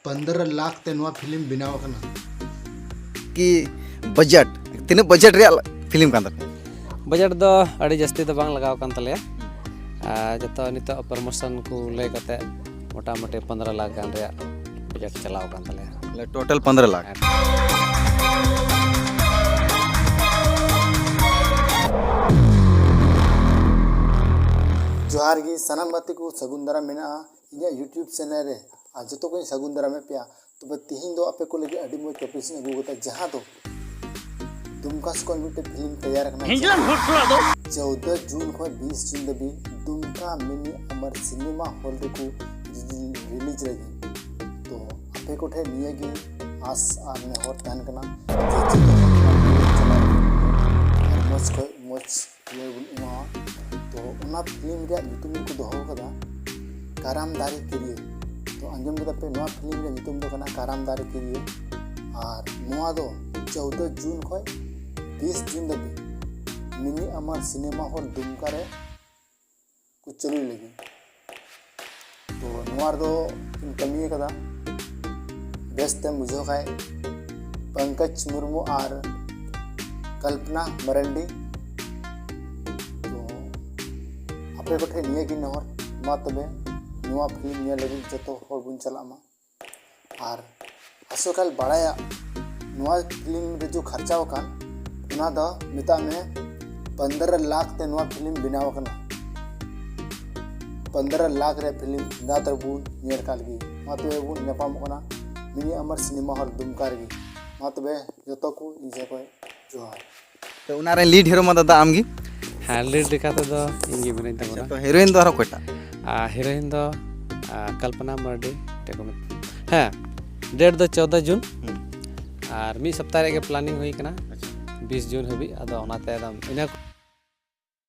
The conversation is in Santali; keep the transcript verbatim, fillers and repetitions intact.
ᱯᱚᱱᱫᱽᱨᱚ ᱞᱟᱠᱷ ᱛᱮ ᱱᱚᱣᱟ ᱯᱷᱤᱞᱢ ᱵᱮᱱᱟᱣ ᱟᱠᱟᱱᱟ᱾ ᱠᱤ ᱵᱟᱡᱮᱴ, ᱛᱤᱱᱟᱹᱜ ᱵᱟᱡᱮᱴ ᱨᱮᱭᱟᱜ ᱯᱷᱤᱞᱢ ᱠᱟᱱ ᱛᱟᱯᱮᱭᱟ? ᱵᱟᱡᱮᱴ ᱫᱚ ᱟᱹᱰᱤ ᱡᱟᱹᱥᱛᱤ ᱫᱚ ᱵᱟᱝ ᱞᱟᱜᱟᱣ ᱟᱠᱟᱱ ᱛᱟᱞᱮᱭᱟ᱾ ᱟᱨ ᱡᱚᱛᱚ ᱱᱤᱛᱚᱜ ᱯᱨᱚᱢᱳᱥᱚᱱ ᱠᱚ ᱞᱟᱹᱭ ᱠᱟᱛᱮ ᱢᱚᱴᱟᱢᱩᱴᱤ ᱯᱚᱱᱫᱽᱨᱚ ᱞᱟᱠᱷ ᱜᱟᱱ ᱨᱮᱭᱟᱜ ᱵᱟᱡᱮᱴ ᱪᱟᱞᱟᱣ ᱟᱠᱟᱱ ᱛᱟᱞᱮᱭᱟ᱾ ᱴᱳᱴᱟᱞ ᱯᱚᱱᱫᱽᱨᱚ ᱞᱟᱠᱷ᱾ ᱡᱚᱦᱟᱨ ᱜᱮ ᱥᱟᱱᱟᱢ ᱜᱟᱛᱮ ᱠᱚ, ᱥᱟᱹᱜᱩᱱ ᱫᱟᱨᱟᱢ ᱢᱮᱱᱟᱜᱼᱟ ᱤᱧᱟᱹᱜ YouTube ᱪᱮᱱᱮᱞ ᱨᱮ᱾ ᱟᱨ ᱡᱚᱛᱚ ᱠᱚᱧ ᱥᱟᱹᱜᱩᱱ ᱫᱟᱨᱟᱢᱮᱫ ᱯᱮᱭᱟ᱾ ᱛᱚᱵᱮ ᱛᱤᱦᱤᱧ ᱫᱚ ᱟᱯᱮ ᱠᱚ ᱞᱟᱹᱜᱤᱫ ᱟᱹᱰᱤ ᱢᱚᱡᱽ ᱴᱚᱯᱤᱠ ᱤᱧ ᱟᱹᱜᱩ ᱠᱟᱫᱟ, ᱡᱟᱦᱟᱸ ᱫᱚ ᱫᱩᱢᱠᱟ ᱥᱮᱫ ᱠᱷᱚᱱ ᱢᱤᱫᱴᱮᱱ ᱯᱷᱤᱞᱢ ᱛᱮᱭᱟᱨ ᱠᱟᱱᱟ᱾ ᱦᱤᱡᱞᱟᱢ ᱦᱩᱲ ᱥᱩᱲᱟ ᱫᱚ᱾ ᱪᱳᱫᱽᱫᱚ ᱡᱩᱱ ᱠᱷᱚᱱ ᱵᱤᱥ ᱡᱩᱱ ᱫᱷᱟᱹᱵᱤᱡ ᱫᱩᱢᱠᱟ ᱢᱤᱱᱤ ᱟᱢᱟᱨ ᱥᱤᱱᱮᱢᱟ ᱦᱚᱞ ᱨᱮᱠᱚ ᱨᱤᱞᱤᱡᱽ ᱞᱟᱹᱜᱤᱫ᱾ ᱛᱚ ᱟᱯᱮ ᱠᱚᱴᱷᱮᱱ ᱱᱤᱭᱟᱹ ᱜᱮ ᱟᱥ ᱟᱨ ᱱᱮᱦᱚᱨ ᱛᱟᱦᱮᱱ ᱠᱟᱱᱟ ᱡᱮ ᱡᱚᱛᱚ ᱦᱚᱲ ᱪᱟᱞᱟᱣ ᱟᱨ ᱢᱚᱡᱽ ᱠᱷᱚᱱ ᱢᱚᱡᱽ ᱤᱭᱟᱹ ᱵᱚᱱ ᱮᱢᱟᱣᱟ᱾ ᱛᱚ ᱚᱱᱟ ᱯᱷᱤᱞᱢ ᱨᱮᱭᱟᱜ ᱧᱩᱛᱩᱢ ᱫᱚᱠᱚ ᱫᱚᱦᱚ ᱠᱟᱫᱟ ᱠᱟᱨᱟᱢ ᱫᱟᱨᱮ ᱠᱤᱨᱤᱭᱟᱹ᱾ ᱛᱚ ᱟᱸᱡᱚᱢ ᱠᱮᱫᱟ ᱯᱮ, ᱱᱚᱣᱟ ᱯᱷᱤᱞᱢ ᱨᱮᱭᱟᱜ ᱧᱩᱛᱩᱢ ᱫᱚ ᱠᱟᱱᱟ ᱠᱟᱨᱟᱢ ᱫᱟᱨᱮ ᱠᱤᱨᱤᱭᱟᱹ᱾ ᱟᱨ ᱱᱚᱣᱟ ᱫᱚ ᱪᱳᱫᱽᱫᱚ ᱡᱩᱱ ᱠᱷᱚᱱ ᱵᱤᱥ ᱡᱩᱱ ᱫᱷᱟᱹᱵᱤᱡ ᱢᱤᱱᱤ ᱟᱢᱟᱨ ᱥᱤᱱᱮᱢᱟ ᱦᱚᱞ ᱫᱩᱢᱠᱟ ᱨᱮ ᱠᱚ ᱪᱟᱹᱞᱩᱭ ᱞᱟᱹᱜᱤᱫ᱾ ᱛᱚ ᱱᱚᱣᱟ ᱨᱮᱫᱚ ᱠᱤᱱ ᱠᱟᱹᱢᱤ ᱟᱠᱟᱫᱟ, ᱵᱮᱥ ᱛᱮᱢ ᱵᱩᱡᱷᱟᱹᱣ ᱠᱷᱟᱡ, ᱯᱚᱝᱠᱚᱡᱽ ᱢᱩᱨᱢᱩ ᱟᱨ ᱠᱚᱞᱯᱚᱱᱟ ᱢᱟᱨᱟᱱᱰᱤ᱾ ᱛᱚ ᱟᱯᱮ ᱠᱚᱴᱷᱮᱱ ᱱᱤᱭᱟᱹ ᱜᱮ ᱱᱮᱦᱚᱨ, ᱢᱟ ᱛᱚᱵᱮ ᱱᱚᱣᱟ ᱯᱷᱤᱞᱢ ᱧᱮᱞ ᱞᱟᱹᱜᱤᱫ ᱡᱚᱛᱚ ᱦᱚᱲ ᱵᱚᱱ ᱪᱟᱞᱟᱜ ᱢᱟ᱾ ᱟᱨ ᱟᱥᱚᱠᱟᱭ ᱵᱟᱲᱟᱭᱟ ᱱᱚᱣᱟ ᱯᱷᱤᱞᱢ ᱨᱮ ᱡᱮ ᱠᱷᱚᱨᱪᱟ ᱟᱠᱟᱱ, ᱚᱱᱟ ᱫᱚ ᱢᱮᱛᱟᱜ ᱢᱮ ᱯᱚᱱᱫᱽᱨᱚ ᱞᱟᱠᱷ ᱛᱮ ᱱᱚᱣᱟ ᱯᱷᱤᱞᱢ ᱵᱮᱱᱟᱣ ᱟᱠᱟᱱᱟ᱾ ᱯᱚᱱᱫᱽᱨᱚ ᱞᱟᱠᱷ ᱨᱮ ᱯᱷᱤᱞᱢ ᱫᱟ ᱛᱟᱨ ᱵᱚᱱ ᱧᱮᱞ ᱠᱟᱜ ᱞᱟᱹᱜᱤᱫ᱾ ᱢᱟ ᱛᱚᱵᱮ ᱵᱚᱱ ᱧᱟᱯᱟᱢᱚᱜ ᱠᱟᱱᱟ ᱢᱤᱱᱤ ᱟᱢᱟᱨ ᱥᱤᱱᱮᱢᱟ ᱦᱚᱞ ᱫᱩᱢᱠᱟ ᱨᱮᱜᱮ᱾ ᱢᱟ ᱛᱚᱵᱮ ᱡᱚᱛᱚ ᱠᱚ ᱤᱧ ᱥᱮᱫ ᱠᱷᱚᱱ ᱡᱚᱦᱟᱨ᱾ ᱛᱚ ᱚᱱᱟ ᱨᱮ ᱞᱤᱰ ᱦᱤᱨᱳ ᱢᱟ ᱫᱟᱫᱟ ᱟᱢ ᱜᱮ᱾ ᱦᱮᱸ, ᱞᱤᱰ ᱞᱮᱠᱟ ᱛᱮᱫᱚ ᱤᱧ ᱜᱮ ᱢᱮᱱᱟᱹᱧ ᱛᱟᱵᱚᱱᱟ᱾ ᱛᱚ ᱦᱤᱨᱳᱭᱤᱱ ᱫᱚ ᱟᱨᱦᱚᱸ ᱚᱠᱚᱭᱴᱟᱜ? ᱟᱨ ᱦᱤᱨᱳᱭᱤᱱ ᱫᱚ, ᱟᱨ, ᱠᱚᱞᱯᱚᱱᱟ ᱢᱟᱨᱰᱤ ᱛᱮᱠᱚ ᱢᱮᱛ-, ᱦᱮᱸ, ᱰᱮᱴ ᱫᱚ ᱪᱳᱫᱽᱫᱚ ᱡᱩᱱ᱾ ᱦᱩᱸ᱾ ᱟᱨ ᱢᱤᱫ ᱥᱚᱯᱛᱟᱦ ᱨᱮᱭᱟᱜ ᱜᱮ ᱯᱞᱟᱱᱤᱝ ᱦᱩᱭ ᱠᱟᱱᱟ, ᱟᱪᱪᱷᱟ᱾ ᱵᱤᱥ ᱡᱩᱱ ᱦᱟᱹᱵᱤᱡ᱾ ᱟᱫᱚ ᱚᱱᱟᱛᱮ ᱮᱠᱫᱚᱢ ᱤᱱᱟᱹ